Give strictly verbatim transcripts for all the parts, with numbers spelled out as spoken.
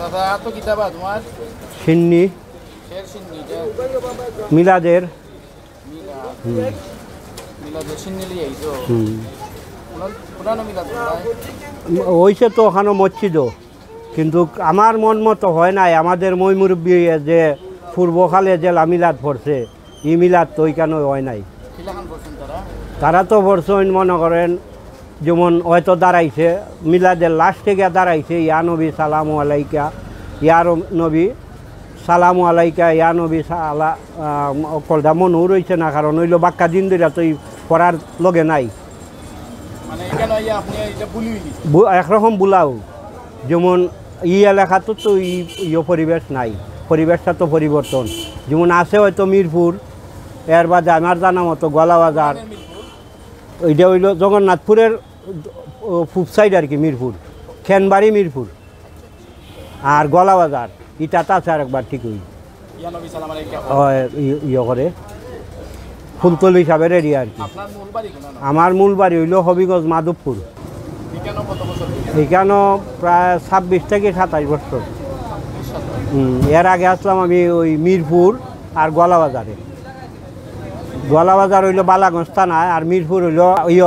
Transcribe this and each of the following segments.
দাদা, তো কিতাবা তোমার? সিন্নি। এর সিন্নি, এটা মিলাদের। মিলাদ। হুম। মিলাদ, সিন্নি লিয়ে আইছো? হুম। পুরান-, পুরানো মিলাদ মনে হয়। অইছে তো অখানো মসজিদও, কিন্তু আমার মন মতো হয় নাই। আমাদের ময় মুরব্বি যে পূর্বকালে যে মিলাদ পড়ছে, ই মিলাদ তো ইখানো হয় নাই। কিলাখান পড়ছেন তারা? তারা তো পড়ছইন, মনে করেন, যেমন হয়তো দাঁড়াইছে, মিলাদের লাস্টে গিয়া দাঁড়াইছে, "ইয়া নবী সালামু আলাইকা, ইয়া র-, নবী সালামু আলাইকা, ইয়া নবী সালা-", আহ, অকলটা মনেও রইছে না, কারণ অইলো বাক্কা দিন ধইরা তো ই পড়ার লগে নাই। মানে, এখানে আইয়া আপনি এটা ভুলি হইলি। বু-, একরকম বুলাও, যেমন ই এলাকাত তো ই, ইয়ো পরিবেশ নাই, পরিবেশটা তো পরিবর্তন। যেমন আছে হয়তো মিরপুর, এর বাদে আমার জানা মতো গোয়ালাবাজার, মিরপুর। ওইটা অইলো জগন্নাথপুরের, ও, পূব সাইড আর কি, মিরপুর, খেনবাড়ি মিরপুর, আর গোয়ালাবাজার, ইটাত আছে আরেকবার ঠিক ওই। ইয়া নবী সালাম আলাইকা। ওই, ই-, ইয়ে করে, ফুলতলি সাহেবের এরিয়া আর কি। আপনার মূল বাড়ি কোন? আমার মূল বাড়ি অইলো হবিগঞ্জ মাধবপুর। এখানো কত বছর? এখানো প্রায় ছাব্বিশ থেকে সাতাশ বছর। ছাব্বিশ, সাতাশ। হুম, এর আগে আসলাম আমি ওই মিরপুর আর গোয়ালাবাজারে। গোয়ালাবাজার অইলো বালাগঞ্জ থানায়, আর মিরপুর অইলো ইয়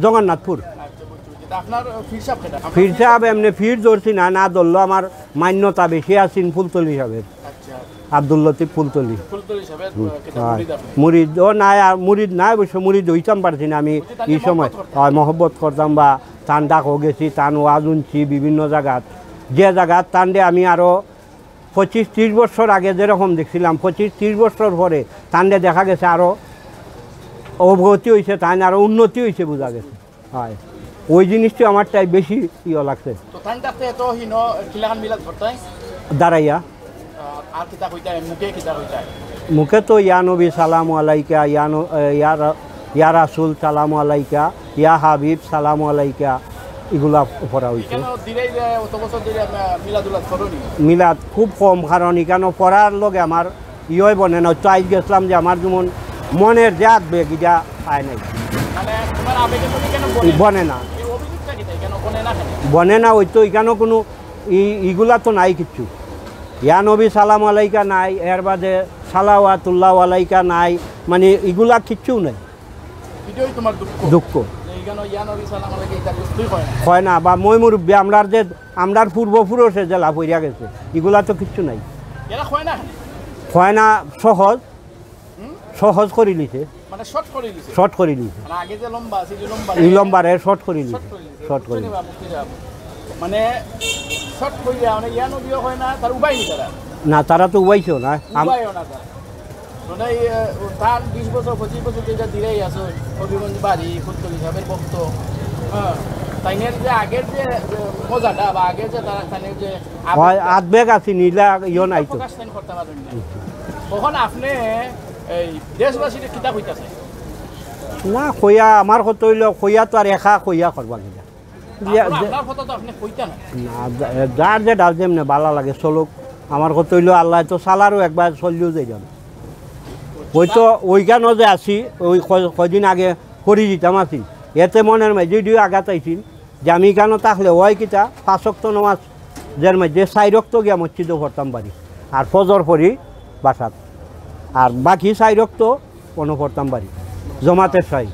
জগন্নাথপুর। আচ্ছা, বুঝছি, বুঝছি। তা আপনার পীর সাহেব কেটা? আপনার পীর সাহেব এমনি পীর ধরছি না, না ধরলো আমার মান্যতা বেশি আছেন ফুলতলি সাহেবের। আচ্ছা। আব্দুল লতিফ ফুলতলি। ফুলতলি সাহেবের, হুম, আহ, কিতাব হয়। মুরিদ আপনি? মুরিদ ও নাই, আর মুরিদ নাই, অবশ্য মুরিদ হইতাম পারছি না আমি। বুঝছি, তাহলে এই সময় মহব্বত করতেন। হয়, মহব্বত করতাম বা তান ডাকও গেছি, তান ওয়াজ হুনছি বিভিন্ন জাগাত। যে জাগাত তানরে আমি আরো পঁচিশ ত্রিশ বছর আগে যেরকম দেখছিলাম, পঁচিশ ত্রিশ বছর পরে তানরে দেখা গেছে আরো অগ্রগতি হইছে, তান আরো উন্নতি হইছে, বুঝা গেছে। হয়, ওই জিনিসটা আমার তাই বেশি ইয়ে লাগছে। তো তান ডাকতে এত হিনো কিলাখান মিলাদ করতাই? দাঁড়াইয়া। আহ, আর কিতা কইতাই? মুখে কিতা কইতাই? মুখে তো ইয়া নবী সালাম আলাইকা, ইয়া ন-, এ, ইয়া রা-, ইয়া রাসূল সালাম আলাইকা, ইয়া হাবিব সালাম আলাইকা, ইগুলা পড়া হইছে। এখানে দিলেই যে অত বছর ধরে আপনার মিলাদুল্লাহ করনি? মিলাদ খুব কম, কারণ এখানে পড়ার লগে আমার ইয়ে বনে না। তো আইজ গেছিলাম যে আমার যেমন মনের যে আবেগ, ইটা আয় নাই। মানে, তোমার আবেগের প্রতি কেন বনে না? বনে না। এই অভিযোগটা কি তাই? কেন বনে না কেন? বনে না, ওই তো এখানে কোনো ই-, ইগুলা তো নাই কিচ্ছু। ইয়া নবী সালাম আলাইকা নাই, এর বাদে সালাওয়াতুল্লাহ আলাইকা নাই, মানে ইগুলা কিচ্ছু নাই। এটাই তোমার দুঃখ? দুঃখ। যে এখানে ইয়া নবী সালাম আলাইকা এটা কিছুই হয় না। হয় না, বা ময় মুরব্বী আমরার যে, আমরার পূর্বপুরুষে যেলা পড়িয়া গেছে, ইগুলা তো কিচ্ছু নাই। এরা হয় না? হয় না, সহজ। হুম? সহজ করি লিছে। মানে শর্ট করি লিছে? শর্ট করি লিছে। মানে আগে যে লম্বা আছে, যে লম্বা ই লম্বা রে শর্ট করি লিছে। শর্ট করি লিছে। শর্ট করি বুঝছো নি লিছে। বাবু, কি বাবু? মানে শর্ট করিয়া, মানে ইয়া নবীও হয় না, তার উবাই নি তারা। না, তারা তো উবাইছেও না। আম- উবাইও না তারা। মানে, এ, ও তার বিশ বছর, পঁচিশ বছর যেটা দিরাই আছো, হবিগঞ্জ বাড়ি, ফুলতলি সাহেবের ভক্ত, হ্যাঁ, তাইনের যে আগের যে, এ, মজাটা বা আগের যে তারা, তাইনের যে আবেগটা, হয়, আবেগ আছে, নিলা ইয়ো নাই তো। প্রকাশ তাইন করতে পারেন না। তখন আপনি এই দেশবাসীরে কিতা কইতা চাই? না, কইয়া, আমার কথা হইলো, কইয়া তো আর একা কইয়া করবা কিনা? তারপরে যে আপনার কথা তো আপনি কইতা না। না, যা-, যার যেটা যেমনে ভালা লাগে চলুক। আমার কথা হইলো, আল্লাহ তো সালারও একবার চলিও যাইলাম। ওই তো ওইখানো যে আছি, ওই ক-, কয়দিন আগে পরি দিতাম আছি। এতে মনের মাঝে দুই আঘাত আইছিল যে আমি এখানো থাকলে হয় কিতা, পাঁচ ওয়াক্ত নামাজ যের মধ্যে চাইর ওয়াক্ত গিয়া মসজিদও পড়তাম পারি, আর ফজর পড়ি বাসাত, আর বাকি চাইর ওয়াক্ত অনো পড়তাম পারি জমাতের সাই।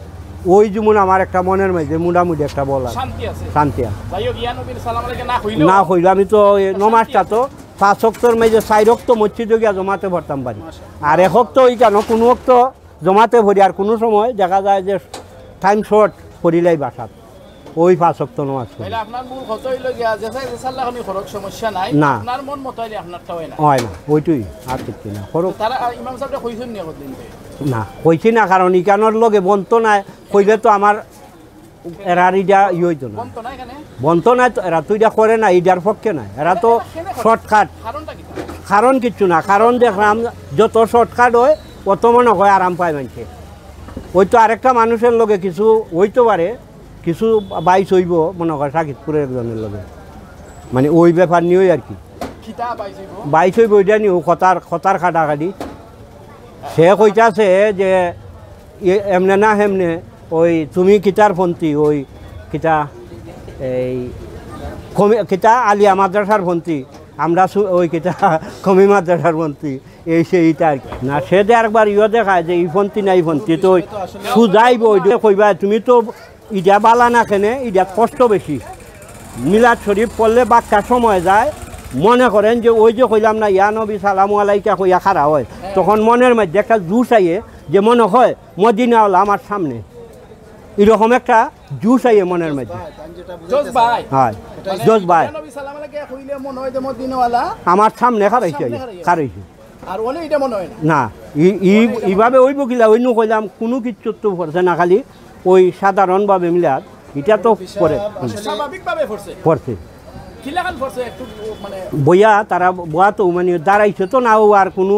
ওই যেমন আমার একটা মনের মাঝে মোটামুটি একটা বলা শান্তি আছে। শান্তি আছে। যাই হোক, ইয়া নবীর সালাম আলাইকা না কইলেও না কইলে আমি তো এই শান্তি নমাজটা আছে। তো পাঁচ ওয়াক্তর মাঝে চাইর ওয়াক্ত মসজিদে গিয়া জমাতে পড়তাম পারি। মাশাআল্লাহ। আর এক ওয়াক্ত ওই কেন কোনো ওয়াক্ত জমাতে পড়ি, আর কোনো সময় দেখা যায় যে টাইম শর্ট পড়িলাই বাসাত। ওই পাঁচ ওয়াক্ত নামাজ পড়ি। তাইলে আপনার মূল কথা হইলো গিয়া, যে চাই যে সাল্লাহ আমি খরচ সমস্যা নাই, না। আপনার মন মতো হইলে আপনারটা হয় না। হয় না, ওইটাই, আর কিচ্ছু না। খরচ তারা, আহ, ইমাম সাহেবটা কইছেন নি কতদিন ধরে? না, কইছি না, কারণ ইকানোর লগে বনতো নাই, কইলে তো আমার এরার ইটা ই হইতো না। বনতো না এখানে? বনতো নাই তো, এরা তো ইটা করে না, ইটার পক্ষে নাই। এরা তো এরা কেন করে? শর্টকাট। কারণটা কি? কারণ কিচ্ছু না, কারণ দেখলাম যত শর্টকাট হয়, অত মনে হয় আরাম পায় মানষে। ওই তো আরেকটা মানুষের লগে কিছু হইতে পারে, কিছু বাইস হইব, মনে হয় সাকিবপুরের একজনের লগে, মানে ওই ব্যাপার নিয়েই আর কি। কিতা বাইস হইব? বাইস হইব ওইটা নিয়ে, ও কথার, কথার কাটাকাটি। সে কইতাছে যে, এ, এমনে না হেমনে, ওই তুমি কিতার পন্থী, ওই কিতা, এই কমি-, কিতা আলিয়া মাদ্রাসার পন্থী, আমরা সু-, ওই কিতা কমি মাদ্রাসার পন্থী, এই সেই ইটা আর কি। না, সে যে একবার ইয়ে দেখায় যে ই পন্থী না ই পন্থী, তো ওই সুজাইব ওই যে কইবা, "তুমি তো ইটা বালা না কেনে, ইটা কষ্ট বেশি।" মিলাদ শরীফ পড়লে বাক্কা সময় যায়, মনে করেন যে ওই যে কইলাম না, "ইয়া নবী সালামু আলাইকা" কইয়া খাড়া হয়, তখন মনের মধ্যে একটা জোশ আইয়ে যে মনে হয় মদিনাওয়ালা আমার সামনে, এরকম একটা জোশ আইয়ে মনের মধ্যে। জোশ ভাই। হয়, জোশ ভাই। নবী সালাম আলাইকা কইলে মনে হয় যে মদিনাওয়ালা আমার সামনে খাড়াইছে, সামনে খাড়াইছে। খাড়াইছে। আর ওলে এটা মনে হয় না। না, ই-, ই-, ইভাবে ওই বকিলা, ওই নু কইলাম, কোনো কিচ্ছু তো পড়ছে না, খালি ওই সাধারণভাবে মিলাদ, এটা তো পড়ে। আসলে স্বাভাবিকভাবে পড়ছে। পড়ছে। কিলাখান পড়ছে একটু মানে বইয়া তারা বয়া তো মানে দাঁড়াইছে তো না, ও আর কোনো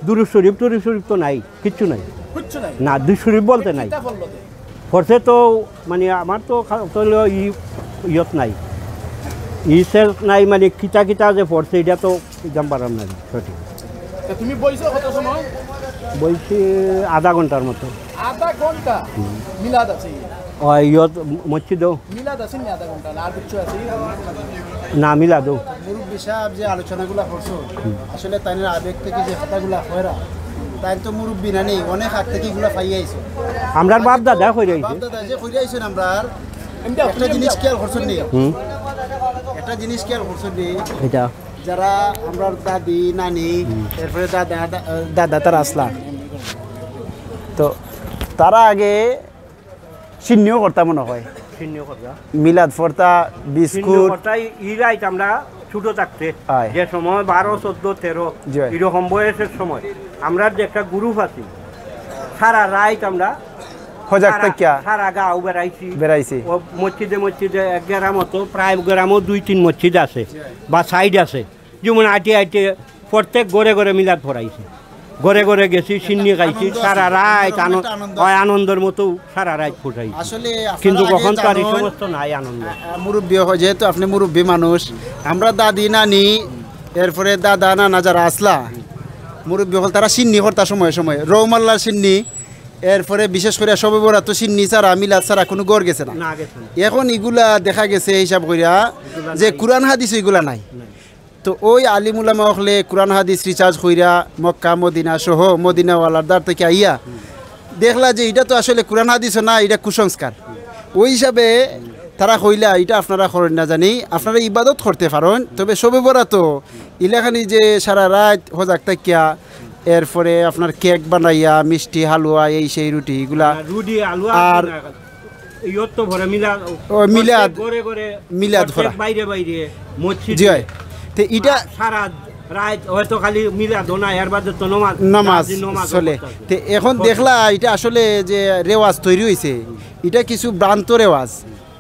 দুরূদ শরীফ টুরূদ শরীফ তো নাই, কিচ্ছু নাই। কিচ্ছু নাই? না, দুরূদ শরীফ বলতে নাই। কিতা পড়লো তে? পড়ছে তো, মানে, আমার তো খা-, তো হলো ই-, ইয়ত নাই। ই সেন্স নাই, মানে, কিতা কিতা যে পড়ছে, এটা তো জানতাম পারলাম না সঠিক। তা তুমি বইছো কত সময়? বইছি আধা ঘন্টার মতো। আধা ঘন্টা? হুম। মিলাদ আছে? ও, ইয়ত মসজিদও। মিলাদ আছে নি আধা ঘন্টা? না, আর কিচ্ছু আছে? না, মিলাদও। মুরব্বী সাহেব যে আলোচনাগুলা করছো, আসলে তাইনের আবেগ থেকে যে কথাগুলা কইরা, তাই তো মুরব্বী নানি, অনেক আগ থেকে এগুলা পাইয়া আইছো। আমরার বাপ দাদা কইরা আইছে। বাপ দাদা যে কইরা আইছেন আমরার, একটা জিনিস খেয়াল করছেন নি? হুম। একটা জিনিস খেয়াল করছেন নি? এটা। যারা আমরার দাদি, নানি, হুম। এরপরে দাদা, দা-, দাদা তারা আসলা। তো তারা আগে শিন্নিও করতা মনে হয়। শিন্নিও করতা। মিলাদ ফরতা, শিন্নিও বিস্কুট। করতা, ই, ই রাইত আমরা ছোট থাকতে, আয়। যে সময় বারো, চোদ্দ, তেরো, জি। এরকম বয়সের সময়, আমরা যে একটা গ্রুপ আছি, সারা রাইত আমরা হজাগ সারা, থাকিয়া। সারা গাঁও বেড়াইছি। বেড়াইছি। ও মসজিদে মসজিদে এক গ্রামও তো প্রায় গ্রামও দুই তিন মসজিদ আছে বা সাইড আছে। যেমন আইটে আইটে প্রত্যেক ঘরে ঘরে মিলাদ পড়াইছি, ঘরে ঘরে গেছি, শিন্নি খাইছি, আনন্দ আছে। সারা রাইত এরকম আন-, একটা আনন্দ হয় আছে। আনন্দর মতো সারা রাইত ফুটাইছি। আসলে আপনারা কিন্তু আগে কখন তো আর এই জানেন, সমস্ত নাই আনন্দ। আ, আ, মুরব্বী হয়, যেহেতু আপনি মুরব্বী মানুষ, আমরা দাদি নানি, এরপরে দাদা নানা যারা আসলা, মুরব্বী হল তারা শিন্নি করতা সময় সময়, রৌমাল্লার শিন্নি, এরপরে বিশেষ করে শবে বরাত শিন্নি ছাড়া, মিলাদ ছাড়া কোনো ঘর গেছে না। না, গেছে না। এখন ইগুলা দেখা গেছে হিসাব করিয়া এগুলা যে নাই। কোরআন হাদিস ইগুলা নাই। নাই। তো ওই আলিম উলামা অকলে কোরআন হাদিস রিসার্চ কইরা মক্কা মদিনা সহ মদিনাওয়ালার দ্বার থেকে আইয়া দেখলা যে এটা তো আসলে কোরআন হাদিসও না, এটা কুসংস্কার। ওই হিসাবে তারা কইলা, "এটা আপনারা করেন না জানি, আপনারা ইবাদত করতে পারেন, তবে শবে বরাত ইলাখানি যে সারা রাত হজাগ থাকিয়া, এরপরে আপনার কেক বানাইয়া, মিষ্টি, হালুয়া, এই সেই রুটি, এগুলা।" আর রুটি, হালুয়া আর আপনার ইয়ত তো ভরে মিলাদ, ও, মিলাদ, প্রত্যেক ঘরে ঘরে, মিলাদ প্রত্যেক ভরা। বাইরে বাইরে, মসজিদে। জি হয়। তে ইটা আর সারা রাত হয়তো খালি মিলাদ না, এর বাদে তো নমাজ, নামাজ রাত দিন নমাজ চলে। অবস্থা আছে। তে এখন সব দেখলা, এটা আসলে যে রেওয়াজ তৈরি হইছে, এটা কিছু ভ্রান্ত রেওয়াজ।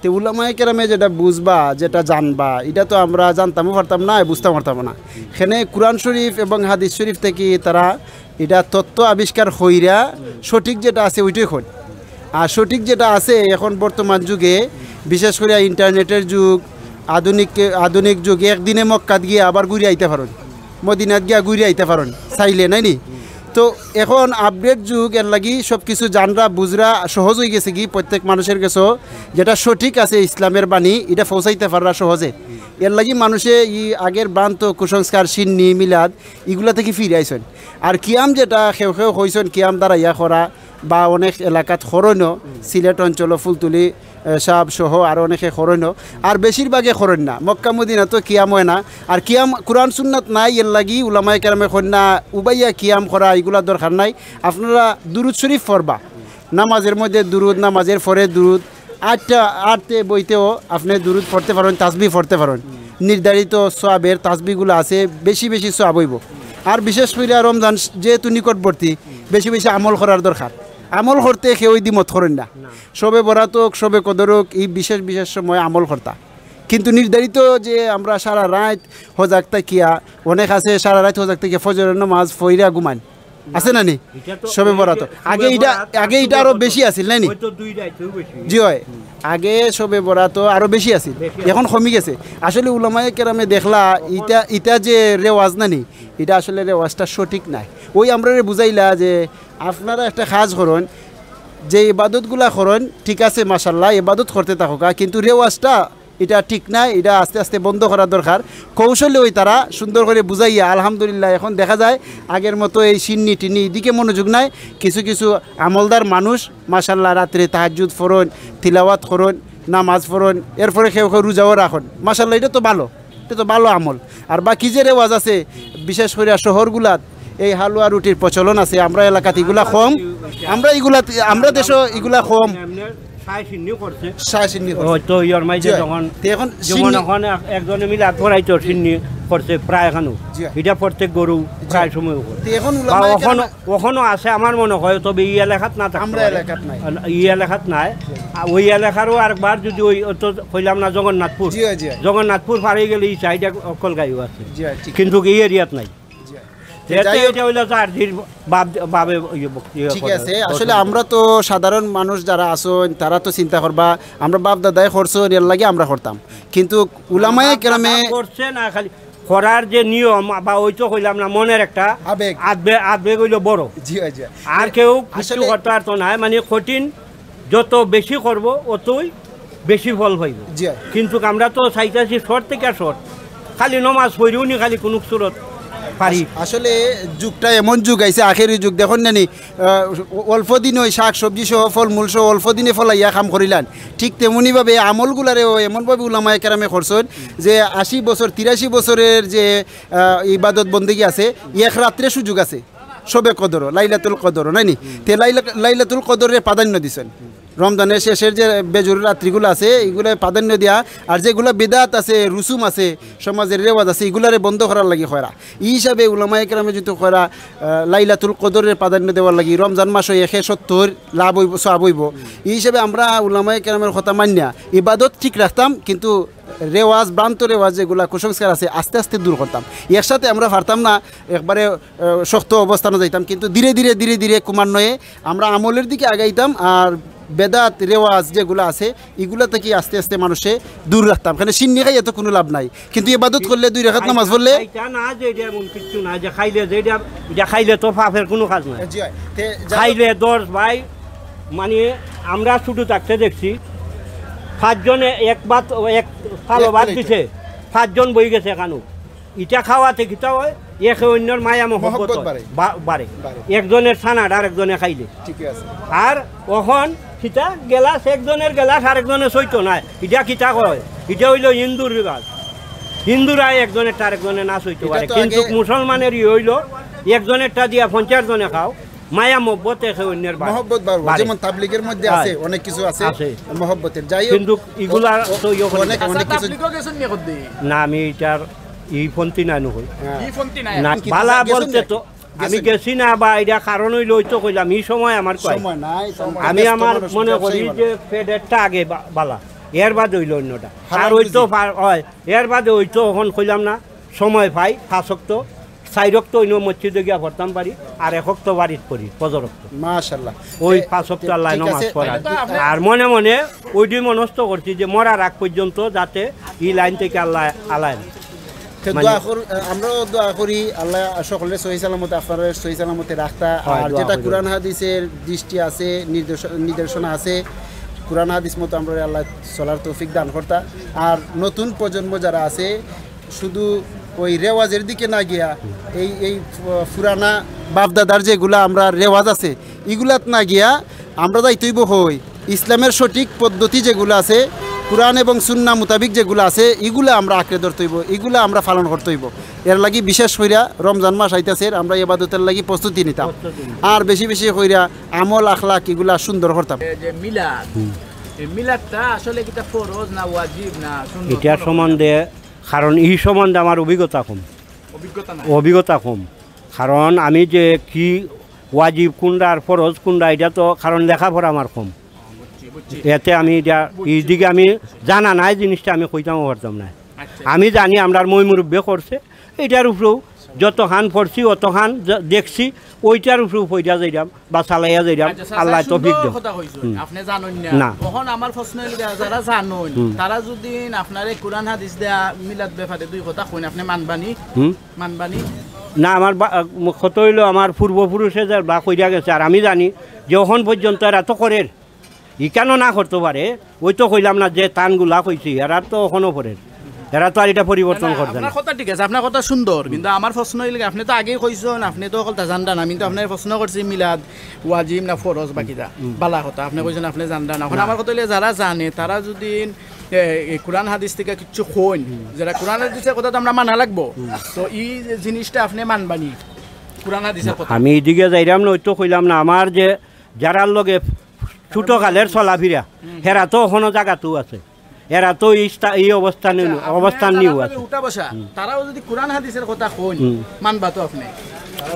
তে উলামায়ে কেরামে যেটা বুঝবা, যেটা জানবা, এটা তো আমরা জানতামও পারতাম না, বুঝতাম পারতাম না। এখানে কোরআন শরীফ এবং হাদিস শরীফ থেকে তারা এটা তত্ত্ব আবিষ্কার কইরা সঠিক যেটা আছে ওইটাই কইন। আর সঠিক যেটা আছে এখন বর্তমান যুগে, বিশেষ করে ইন্টারনেটের যুগ, আধুনিক, আধুনিক যুগ, একদিনে মক্কাত গিয়া আবার ঘুরে আইতা পারইন, মদিনাত গিয়া ঘুরে আইতা পারইন চাইলে, নাইনি? তো এখন আপডেট যুগ, এর লাগি সব কিছু জানরা বুঝরা সহজ হয়ে গেছে কি প্রত্যেক মানুষের কাছে, যেটা সঠিক আছে ইসলামের বাণী, এটা পৌঁছাইতে পাররা সহজে। এর লাগি মানুষে ই আগের ভ্রান্ত কুসংস্কার, শিন্নি, মিলাদ, ইগুলা থেকে ফিরে আইসন। আর কিয়াম যেটা কেউ কেউ কইসন, কিয়াম দাঁড়াইয়া করা বা অনেক এলাকাত করইন, সিলেট অঞ্চল, ফুলতলি, এ, সাব সহ আরো অনেকে করইন। আর বেশিরভাগে করইন না, মক্কা মদিনা তো কিয়াম হয় না। আর কিয়াম কোরআন সুন্নাত নাই, এর লাগি উলামায়ে কেরামে কইন না, উবাইয়া কিয়াম করা, ইগুলা দরকার নাই। আপনারা দুরুদ শরীফ পড়বা, নামাজের মধ্যে দুরুদ, নামাজের পরে দুরুদ, আটটা, আটতে বইতেও আপনি দুরুদ পড়তে পারেন, তাসবিহ পড়তে পারেন। নির্ধারিত সওয়াবের তাসবিহগুলো আছে, বেশি বেশি সওয়াব হইব। আর বিশেষ করে রমজান যেহেতু নিকটবর্তী, বেশি বেশি আমল করার দরকার। আমল করতে কেউ দ্বিমত করেন না। শবে বরাত হোক, শবে কদর হোক, এই বিশেষ বিশেষ সময় আমল করতা। কিন্তু নির্ধারিত যে আমরা সারা রাত হজাগ থাকিয়া, অনেক আছে সারা রাত হজাগ থাকিয়া ফজরের নামাজ পড়িয়া ঘুমান, আছে না নি? এটা তো শবে বরাত। শবে আগে এটা, বরাত, আগে এটা আরো বেশি আছিল, নাই নি? হয়তো দুই রাইতেও বেশি। জি হয়। আগে শবে বরাত আরো বেশি আছিল। বেশি এখন আছিল। কমি গেছে। আসলে উলামায়ে কেরামে দেখলা, ইটা, ইটা যে রেওয়াজ না নি, এটা আসলে রেওয়াজটা সঠিক নাই। ওই আমরারে বুঝাইলা যে আপনারা একটা কাজ করুন, যে ইবাদতগুলা করুন, ঠিক আছে, মাশাআল্লাহ, ইবাদত করতে থাকুকা, কিন্তু রেওয়াজটা ইটা ঠিক নায়, ইটা আস্তে আস্তে বন্ধ করা দরকার। কৌশলে ওই তারা সুন্দর করি বুঝাইয়া, আলহামদুলিল্লাহ, এখন দেখা যায় আগের মতো এই শিন্নি টিন্নি ইদিকে মনোযোগ নাই। কিছু কিছু আমলদার মানুষ, মাশাআল্লাহ, রাত্রে তাহাজ্জুদ পড়ইন, তিলাওয়াত করইন, নামাজ পড়ইন, এরপরে কেউ কেউ রোজাও রাখইন। মাশাআল্লাহ, ইটা তো ভালো, ইটা তো ভালো আমল। আর বাকি যে রেওয়াজ আছে, বিশেষ করি শহরগুলাত এই হালুয়া রুটির প্রচলন আছে, আমরা এলাকাত ইগুলা কম, আমরা ইগুলা, আমরা দেশো ইগুলা কম। সায় শিন্নি করছে। সায় শিন্নি করছে। হয়তো ইয়ার মাঝে জি। যখন, তে এখন যেমন শিন্নি এখন এক-, একজনে মিলাদ পড়াইতো শিন্নি করছে প্রায় এখানো। জি। ইটা প্রত্যেক গরু জি। প্রায় সময় করে। তে এখন বা উলামায়ে ওখানো, কেরামে ওখানো আছে আমার মনে হয়, তবে ই এলাকাত না থাকতে আমরা পারে। এলাকাত নাই। আর ই এলাকাত নাই। জি। আর ওই এলাকারও আরেকবার যদি ওই, ওই তো কইলাম না জগন্নাথপুর। জি, জি। জগন্নাথপুর পারে গেলে ই সাইডে অকল গাইও আছে। জি, ঠিক। কিন্তু এই এরিয়াত নাই। জি। এতে যাই হোক। এটা হইলো যার ধীর বাপ, বাবে ইয়ে, ইয়ে ঠিক করে, আছে। আসলে করতে আমরা তো সাধারণ মানুষ যারা আছইন, তারা তো চিন্তা করবা, আমরা বাপ দাদায় করছইন, এর লাগি আমরা করতাম। কিন্তু উলামায়ে বাপ দাদা কেরামে করছে না, খালি করার যে নিয়ম, বা ওই তো কইলাম না, মনের একটা আবেগ। আবেগ, আবেগ হইলো বড়। জি, জি। আর কেউ কিছু আসলে করতে পারতো না, মানে কঠিন, যত বেশি করব, অতই বেশি ফল পাইব। জি। কিন্তু আমরা তো চাইতাছি শর্ট থেকে শর্ট, খালি নমাজ পড়িও নি, খালি কোনো সুরত পারি। আস-, আসলে যুগটা এমন যুগ আইছে, আখেরি যুগ, দেখইন না নি, আহ, অল্প দিনে ওই শাক সবজি সহ, ফলমূল সহ অল্প দিনে ফলাইয়া কাম করিলান। ঠিক তেমনিভাবে আমলগুলারেও এমনভাবে উলামায়ে কেরামে করছইন যে আশি বছর, তিরাশি বছরের যে, আহ, ইবাদত বন্দেগী আছে, এক রাত্রে সুযোগ আছে। শবে কদরও, লাইলাতুল কদরও, নায় নি? তে লাইলা-, লাইলাতুল কদররে প্রাধান্য দিছইন। রমজানের শেষের যে বেজুর রাত্রিগুলা আছে, ইগুলা প্রাধান্য দিয়া, আর যেগুলা বিদআত আছে, রুসুম আছে, সমাজের রেওয়াজ আছে, ইগুলারে বন্ধ করার লাগি করা। ই হিসাবে উলামায়ে কেরামে যদি করা, আহ, লাইলাতুল কদররে প্রাধান্য দেওয়ার লাগি, রমজান মাসো একে সত্তর লাভ অইবো, সওয়াব অইবো। ই হিসাবে আমরা উলামায়ে কেরামের কথা মানিয়া ইবাদত ঠিক রাখতাম, কিন্তু রেওয়াজ, ভ্রান্ত রেওয়াজ যেগুলা কুসংস্কার আছে, আস্তে আস্তে দূর করতাম। একসাথে আমরা পারতাম না একবারে, আহ, শক্ত অবস্থানো যাইতাম, কিন্তু ধীরে ধীরে, ধীরে ধীরে ক্রমান্বয়ে আমরা আমলের দিকে আগাইতাম। আর বেদাত রেওয়াজ যেগুলা আছে, ইগুলা থাকি আস্তে আস্তে মানুষে দূর রাখতাম। কারণ শিন্নি খাইয়া তো কোনো লাভ নাই, কিন্তু ইবাদত করলে, দুই রাকাত নামাজ পড়লে এটা না যে এটা এমন কিচ্ছু না, যে খাইলে যে এটা, এটা খাইলে তো পাপের কোনো কাজ নাই। জি, তে যাই হোক। খাইলে দশ ভাই, মানে, আমরা ছোট থাকতে দেখছি, পাঁচজনে এক ভাত, এক থালো এক ভাত plate-এ। দিছে, পাঁচজন বই গেছে এখানো। ইটা খাওয়াতে কিতা হয়, একে অন্যর মায়া মহব্বত মহব্বত হয়, বাড়ে। বা-, বাড়ে। বাড়ে। একজনের ছানাটা আর একজনে খাইলে। ঠিকই আছে। আর অখন কিতা গেলাস, একজনের গেলাস আর একজনে সইতো নায়। ইটা কিতা কয়? ইটা হইলো হিন্দুর রিবাজ। হিন্দুরা একজনেরটা আরেকজনে না সইতে পারে, কিন্তু মুসলমানের ই হইলো একজনেরটা দিয়া পঞ্চাশ জনে খাও, মায়া মহব্বত একে অন্যের বাড়ে। মহব্বত বাড়বো। বাড়ে। যেমন তাবলিগের মধ্যে আছে, হয়। অনেক কিছু আছে আছে। মহব্বতের। যাই হোক, কিন্তু ইগুলা ও-, ও-, তো ইয়ে করে অনেক, না। অনেক আচ্ছা, কিছু তাবলিগও গেছেন নি কদ্দি? না, আমি ইটার ই পন্থী না নই। হ্যাঁ। ই পন্থী না। না, কি বালা গেছেন বলতে নাকি? তো আমি গেছেন? গেছি না বা এটা কারণ হইলো ওই তো কইলাম, ই সময় আমার কয়। সময় নাই, তো আমি ব্যস্ত আমার মানুষ, মনে ব্যবসায়ী করি মানুষ। যে পেটেরটা আগে বা-, বালা, এর বাদে হইলো অন্যটা। হালাল আর ওই তো রুজি। পা-, হয়, এর বাদে ওই তো এখন কইলাম না, সময় পাই, পাঁচ ওয়াক্ত, চাইর ওয়াক্ত অন্য মসজিদে গিয়া পড়তাম পারি, আর এক ওয়াক্ত বাড়িত পড়ি, ফজর ওয়াক্ত। মাশাআল্লাহ। ওই এ, পাঁচ ওয়াক্ত এ, আল্লাহ ঠিক নমাজ আছে। পড়ার। এটা তো আমরা আর মনে মনে ওই দিন মনস্থ করছি যে মরার আগ পর্যন্ত যাতে ই লাইন থেকে আল্লাহ আলায় না। তো মানে দোয়া কর-, আমরাও দোয়া করি আল্লাহ সকলরে সহি সালামতে, আপনারে সহি সালামতে রাখতা। হয়, আর দোয়া যেটা করি। কোরআন হাদিসের দৃষ্টি আছে, নির্দেশ-, নির্দেশনা আছে, কোরআন হাদিস মতো আমরা আল্লাহ চলার তৌফিক দান করতা। আর নতুন প্রজন্ম যারা আছে, শুধু ওই রেওয়াজের দিকে না গিয়া, এই, এই ফু-, ফুরানা বাপদাদার যেগুলা আমরা রেওয়াজ আছে, ইগুলাত না গিয়া আমরা যাইতে হইব হই ইসলামের সঠিক পদ্ধতি যেগুলা আছে, কোরআন এবং সুন্নাহ মোতাবিক যেগুলা আছে, ইগুলা আমরা আঁকড়ে ধরতে হইব, ইগুলা আমরা পালন করতে হইব। এর লাগি বিশেষ কইরা রমজান মাস আইতাছে, আমরা ইবাদতের লাগি প্রস্তুতি নিতাম। প্রস্তুতি নিতাম। আর বেশি বেশি কইরা আমল আখলাক ইগুলা সুন্দর করতাম। এই যে মিলাদ, হুম। এই মিলাদটা আসলে কিতা ফরজ না ওয়াজিব না সুন্নত? এটা সম্বন্ধে, কারণ এই সম্বন্ধে আমার অভিজ্ঞতা কম। অভিজ্ঞতা নাই? অভিজ্ঞতা কম। কারণ আমি যে কি ওয়াজিব কোনটা আর ফরজ কোনটা, এটা তো কারণ লেখাপড়া আমার কম। বুঝছি, বুঝছি। এতে আমি এটা, বুঝছি। এইদিকে আমি জানা নাই জিনিসটা, আমি কইতামও পারতাম না। আচ্ছা। আমি জানি আমরার ময় মুরব্বি করছে, এটার উপরেও যতখান পড়ছি, অতখান যা-, দেখছি, ওইটার উপরেও পইরা যাইরাম বা চালাইয়া যাইরাম, আচ্ছা, চাচা, আল্লাহ তৌফিক সুন্দর দেন। কথা কইছইন, হুম। আপনি জানইন না। না। তখন আমার প্রশ্ন হইল গিয়া, যারা জানইন, হুম। তারা যদি আপনারে কোরআন হাদিস দেয়া মিলাদ ব্যাপারে দুই কথা কইন, আপনি মানবানি? হুম? মানবানি? না, আমার বা-, কত হইল, আমার পূর্বপুরুষে যে বা কইরা গেছে, আর আমি জানি যে অখন পর্যন্ত এরা তো করের। ইখানও না করতো পারে, ওই তো কইলাম না যে তানগুলা কইছি, এরা তো অখনো পড়ের, এরা তো আর ইটা পরিবর্তন না, না, করতো না। আপনার কথা ঠিক আছে, আপনার কথা সুন্দর, কিন্তু আমার প্রশ্ন অইল কি, আপনে তো আগেই কইছইন, আপনে তো অকলতা জানরা না, আমি তো আপনারে প্রশ্ন করছি মিলাদ ওয়াজিব না ফরজ বা কিতা, বালা কথা, আপনে কইছইন আপনে জানরা না। অখন আমার কথা অইল, যারা জানে, তারা যদি, এ, এ, কোরআন হাদিস থাকি কিচ্ছু কইন, যারা কোরআন হাদিসর কথা তো আমরা মানা লাগবো, তো ই জিনিসটা আপনে মানবা নি? কোরআন হাদিসর কথা। আমি ইদিকে যাইরাম না, ওই তো কইলাম না, আমার যে যারার লগে ছোটকালের চলাফিরা, হেরা তো অখনো জাগাত আছে, এরা তো ই স্থা-, ই অবস্থান, আচ্ছা, আপনার অবস্থান তারা নিউ লগে আছে। উঠা বসা, তারাও যদি কোরআন হাদিসর কথা কইন, মানবা তো আপনে?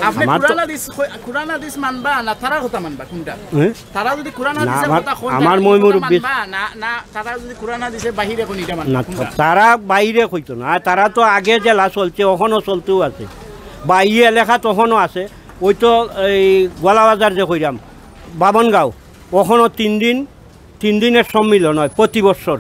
আপনে আমার তো কোরআন হাদিস কই-, কোরআন হাদিস মানবা না তারার কথা মানবা, কোনটা? হ্যাঁ? তারা যদি কোরআন না, হাদিসর আমার, কথা কইন, আমার তারা মই কথা মুরব্বির মানবা না, না, তারা যদি কোরআন হাদিসর বাহিরে কইন, ইটা মানবা, না, কোনটা? তারা বাইরে কইতো না, আর তারা তো আগে যেলা চলছে, অখনো চলতেউ আছে, বা ই এলাকাত অখনো আছে। ওই তো এই গোয়ালাবাজার যে কইরাম, বামনগাঁও, অখনো তিন দিন, তিন দিনের সম্মিলন অয় প্রতি বৎসর।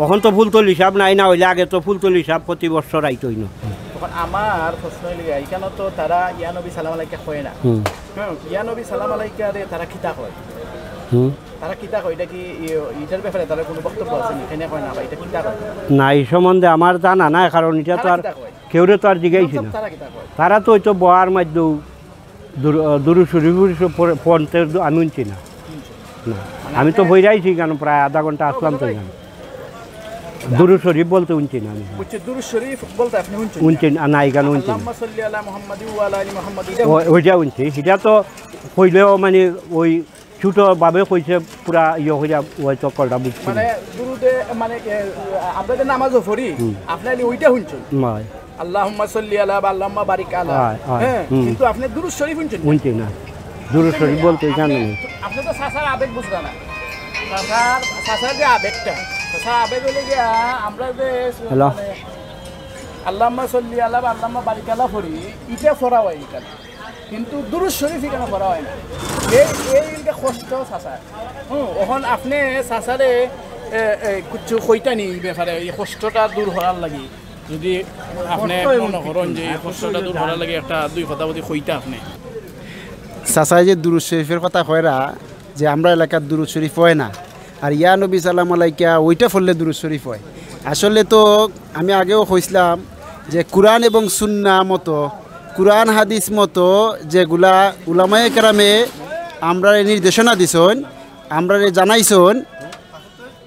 অখন তো ফুলতলি সাব নাই, না অইলে আগে তো ফুলতলি সাব প্রতি বৎসর আইতই না। তখন আমার প্রশ্ন অইল গিয়া, ইখানো তো তারা ইয়া নবী সালাম আলাইকা কয় না। হুম। হুম, ইয়া নবী সালাম আলাইকারে তারা কিতা কয়? হুম। তারা কিতা কয়? ইটা কি ই-, ইটার ব্যাপারে তারা কোনো বক্তব্য আছে নি? কেনে কয় না বা ইটা কিতা কয়? না, ই সম্বন্ধে আমার জানা নাই, কারণ ইটা তো তারা আর কিতা কয়? কেউরে তো আর জিগাইছি না। তারা কিতা কয়? তারা তো ওই তো বওয়ার মাধ্যম দুরু-, দুরুদ শরীফ উরুদ শরীফ পড়ে-, পড়তে দু-, আমি হুনছি না। না। মানে আমি তো আপনি বইরাইছি কেন, প্রায় আধা ঘন্টা আসলাম তো এখানে। দুরুদ শরীফ বলতে হুনছি না আমি। বুঝছি, দুরুদ শরীফ বলতে আপনি হুনছেন না? হুনছি না, না, এখানে হুনছি না। আল্লাহুম্মা সাল্লি আলা মুহাম্মাদিন ওয়া আলা আলি মুহাম্মাদ, এটা ও-, হুনছেন? ওইটা হুনছি, সেটা তো কইলেও মানে ওই ছোটভাবে কইছে, পুরা ইয়ে কইরা হয়তো কলটা বুঝছি না। মানে দুরুদে, মানে, এ, আমরা যে নামাজও পড়ি, হুম। আপনি খালি ওইটা হুনছেন। নয়। আল্লাহুম্মা সাল্লি আলা বা আল্লাহুম্মা বারিক আলা। হয়, হয়। হ্যাঁ, হুম। কিন্তু আপনি দুরুদ শরীফ হুনছেন না। হুনছি না। দুরুদ শরীফ বলতে জানি না। আপনি তো চাচার আবেগ বুঝরা না। চাচার, চাচার যে আবেগটা, চাচার আবেগ অইল গিয়া, আমরা যে হ্যালো। মানে, আল্লাহুম্মা সাল্লি আলা বা আল্লাহুম্মা বারিক আলা পড়ি, ইটা পড়া হয় ইখান। কিন্তু দুরুদ শরীফ ইখান পড়া হয় না। এই, এই ইটা কষ্ট চাচার। হুম, অখন আপনি চাচারে, এ, এ, কিছু কইতা নি ই ব্যাপারে, ই কষ্টটা দূর করার লাগি? যদি আপনি মনে করেন যে এই কষ্টটা দূর করার লাগি একটা দুই কথা যদি কইতা আপনি। চাচায় যে দুরুদ শরীফর কথা কইরা, যে আমরা এলাকাত দুরুদ শরীফ হয় না, আর ইয়া নবী সালাম আলাইকা ওইটা পড়লে দুরুদ শরীফ হয়। আসলে তো আমি আগেও কইছিলাম যে কুরআন এবং সুন্নাহ মতো, কুরআন হাদিস মতো যেগুলা উলামায়ে কেরামে আমরারে নির্দেশনা দিছইন, আমরারে জানাইছইন,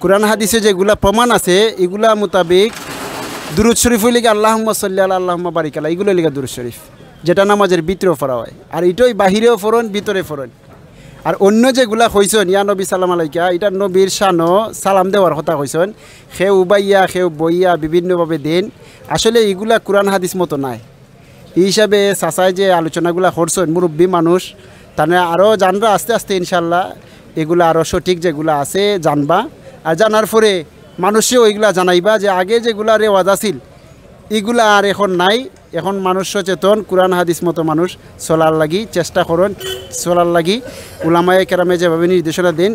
কুরআন হাদিসে যেগুলা প্রমাণ আছে, ইগুলা মোতাবিক দুরুদ শরীফ অইলে গিয়া আল্লাহুম্মা সাল্লি আলা আল্লাহুম্মা বারিক আলা, ইগুলা অইলে গিয়া দুরুদ শরীফ, যেটা নামাজের ভিতরেও পড়া হয়। আর ইটাই বাহিরেও পড়ইন, ভিতরে পড়ইন। আর অন্য যেগুলা কইছইন, ইয়া নবী সালাম আলাইকা, ইটা নবীর শানো সালাম দেওয়ার কথা কইছইন। কেউ উবাইয়া, কেউ বইয়া, বিভিন্নভাবে দেইন। আসলে ইগুলা কুরআন হাদিস মতো নায়। ই হিসাবে চাচায় যে আলোচনাগুলা করছইন, মুরব্বী মানুষ, তানে আরও জানরা আস্তে আস্তে ইনশাআল্লাহ, এগুলা আরও সঠিক যেগুলা আছে জানবা। আর জানার পরে মানুষেও ইগুলা জানাইবা যে আগে যেগুলা রেওয়াজ আছিল, ইগুলা আর এখন নাই। এখন মানুষ সচেতন, কুরআন হাদিস মতো মানুষ চলার লাগি চেষ্টা করইন, চলার লাগি উলামায়ে কেরামে যেভাবে নির্দেশনা দেইন,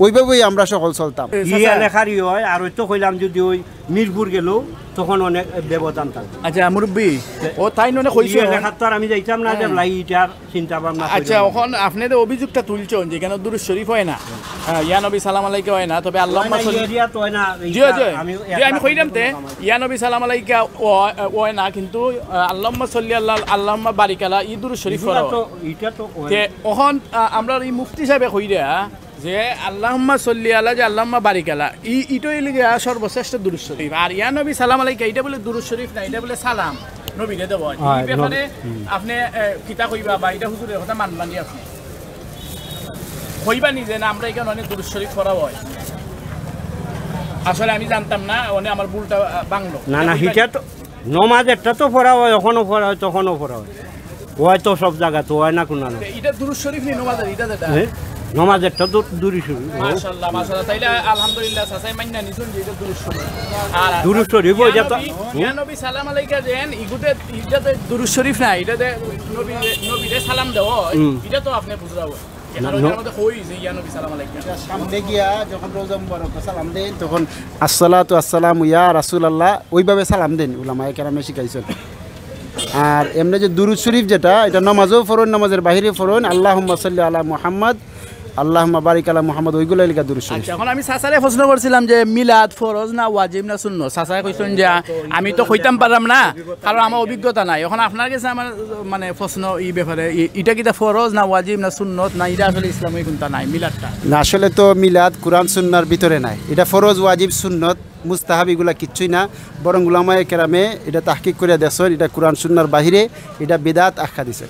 ওইভাবেই আমরা সকল চলতাম। ই এলাকারই হয়, আর ওই তো কইলাম যদি ওই মিরপুর গেলেও তখন অনেক ব্যবধান থাকে। আচ্ছা, মুরব্বি, ও তাইন অনে কইছইন। ই এলাকাত তো আর আমি যাইতাম না, যে লাই ইটার চিন্তা ভাবনা আচ্ছা, কইলাম। অখন আপনে তো অভিযোগটা তুলছইন যে ইখানো দুরুদ শরীফ হয় না, হ্যাঁ, ইয়া নবী সালাম আলাইকা হয় না, তবে আল্লাহুম্মা সাল্লি। এরিয়াত হয় না, জি, ইটা জি। আমি জি, আমি কইলাম তে, ইয়া নবী সালাম আলাইকা ও-, হয় না, কিন্তু, আহ, আল্লাহুম্মা সাল্লি আল্লাহ, আল্লাহুম্মা বারিক আলা, ই দুরুদ শরীফ ইগুলা পড়া তো, হয়। ইটা তো হয়। তে অখন, আহ, আমরার ই মুফতি সাহেবে কইরা, যে আল্লাহুম্মা সাল্লি আলা, যে আল্লাহুম্মা বারিক আলা, ই, ইটা অইল গিয়া সর্বশ্রেষ্ঠ দুরুদ শরীফ। আর ইয়া নবী সালাম আলাইকা, ইটা বুলে দুরুদ শরীফ না, ইটা বুলে সালাম নবীরে দেওয়া হয়। ই ব্যাপারে আপনে, এ, কিতা কইবা বা ইটা হুজুরের কথা মানবা নি আপনে? কইবা নি যে না, আমরা ইখানো অনে দুরুদ শরীফ পড়া হয়। আসলে আমি জানতাম না, অনে আমার ভুলটা, আ, ভাঙলো। না, না, ইটা কইবা নি? হিটা তো নমাজ একটা তো পড়া হয়, অখনো পড়া হয়, তখনো পড়া হয়। হয় তো সব জাগাত, হয় না কুনানো। ইটা দুরুদ শরীফ নি নমাজের, ইটা যেটা? হ্যাঁ? নমাজ একটা তো দুরুদ শরীফ। মাশাআল্লাহ, মাশাআল্লাহ। তাইলে আলহামদুলিল্লাহ, চাচায় মাইন্না নিছইন যে ইটা দুরুদ শরীফ। আর দুরুদ শরীফ, ওই যে তো, ইয়া নবী, হুম? ইয়া নবী সালাম আলাইকা যেন, ইগুতে, ইটা তো দুরুদ শরীফ না, ইটা তো নবী, নবীরে সালাম দেওয়া হয়, হুম। ইটা তো আপনে বুঝরা হয়। না, এখানে ন- ওই যে আমাদের কই যে ইয়া নবী সালাম আলাইকা। সামনে গিয়া যখন রওজা মুবারক সালাম দেন, তখন আসসালাতু আসসালামু ইয়া রাসূলুল্লাহ, ওইভাবে সালাম দেন, উলামায়ে কেরামে শিখাইছইন। আর এমনে যে দুরুদ শরীফ যেটা, ইটা নমাজও পড়ইন, নমাজের বাহিরে পড়ইন, আল্লাহুম্মা সাল্লি আলা মুহাম্মদ, আল্লাহুম্মা বারিক আলা মুহাম্মদ, ওইগুলাই লেখা দুরুদ শরীফ। আচ্ছা, এখন আমি চাচারে প্রশ্ন করছিলাম যে মিলাদ ফরজ না ওয়াজিব না সুন্নত। চাচায় কইছইন যে আমি তো কইতাম পারলাম না, কারণ আমার অভিজ্ঞতা নাই। এখন আপনার কাছে আমার মানে প্রশ্ন এই ব্যাপারে, ই-, ইটা কিতা ফরজ না ওয়াজিব না সুন্নত, না ইটা আসলে ইসলামে কোনটা নাই মিলাদটা? না, আসলে তো মিলাদ কোরআন সুন্নার ভিতরে নাই। ইটা ফরজ, ওয়াজিব, সুন্নত, মুস্তাহাব ইগুলা কিচ্ছুই না। বরং উলামায়ে কেরামে ইটা তাহকিক করিয়া দেখছইন, ইটা কোরআন সুন্নার বাহিরে, ইটা বিদআত আখ্যা দিছইন।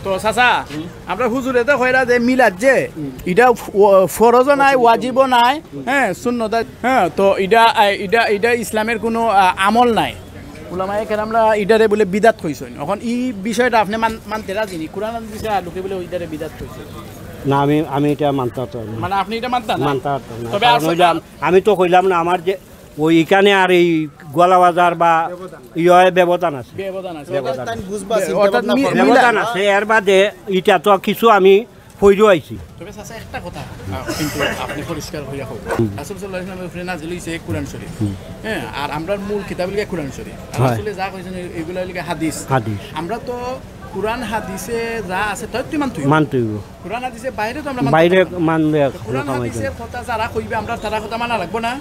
তো চাচা, আমরা হুজুরে তো কইরা যে মিলাদ যে, ইটা ফ-, ফরজও নাই, ওয়াজিবও নাই, হ্যাঁ, সুন্নত আছে, হ্যাঁ, তো ইটা, আহ, ইটা, ইটা ইসলামের কোনো, আহ, আমল নাই। উলামায়ে কেরামরা ইটারে বুলে বিদআত কইছইন। এখন ই বিষয়টা আপনে মান-, মানতে রাজি নি? কোরআন হাদিসে আর লোকে বুলে ইটারে বিদআত কইছইন। না, আমি, আমি ইটা মানতাম পারতাম না। মানে আপনে ইটা মানতা না? মানতাম পারতাম না। তবে কারণ আসলে অইলো আম-, আমি তো কইলাম না, আমার যে ওই ইখানে আর এই গোয়ালা বাজার বা ইয়ে ব্যবধান আছে। ব্যবধান আছে। ব্যবধান তাইন বুঝবা, চিন্তা অর্থাৎ ভাবনা মি-, করবা। মিলা- ব্যবধান আছে, এর বাদে ইটা তো কিছু আমি পইরা আইছি। তবে চাচা একটা কথা, আহ, কিন্তু আপনে পরিষ্কার কইরা কউক। রাসূল সাল্লাল্লাহু আলাইহি ওয়াসাল্লামের উপরে নাজিল অইছে কোরআন শরীফ। হ্যাঁ, আর আমরার মূল কিতাব অইলো কোরআন শরীফ। আর হয়। রাসূলে যা কইছইন, এগুলা অইলো হাদিস। হাদিস। আমরা তো কোরআন হাদিসে যা আছে, তাই তো মানতে অইবো। মানতে অইবো। কোরআন হাদিসের বাইরে তো আমরা মানতে বাইরে পারতাম না। মানলে তো কোরআন কোনো কামাই হাদিসের কথা যারা কইবা, আমরা তারার কথা মানা লাগবো না?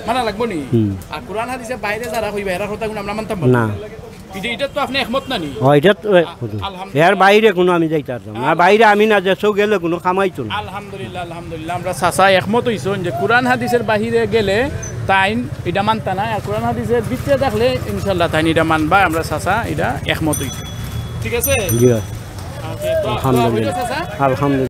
মানা লাগবো নি? আর কোরআন হাদিসের বাইরে যারা কইবা, এরার কথা কোনো আমরা মানতাম পারতাম না। না। ইটা, ইটা তো আপনে একমত না নি? ও, ইটা তো, এ, আ-, আলহামদুলিল্লাহ। এর বাইরে কোনো আমি যাইতাম পারতাম না। আর বাইরে আমি না যেছেও গেলে কোনো কামাইতো না। আলহামদুলিল্লাহ, আলহামদুলিল্লাহ। আমরা চাচা একমত অইছইন যে কোরআন হাদিসের বাইরে গেলে তাইন ইটা মানতা না, আর কোরআন হাদিসের ভিতরে থাকলে ইনশাআল্লাহ তাইন ইটা মানবা। আমরা চাচা ইটা একমত অইছি। ঠিক আছে? জি। আচ্ছা, তো, তো, আলহামদুলিল্লাহ। চাচা? আলহামদুলিল্লাহ।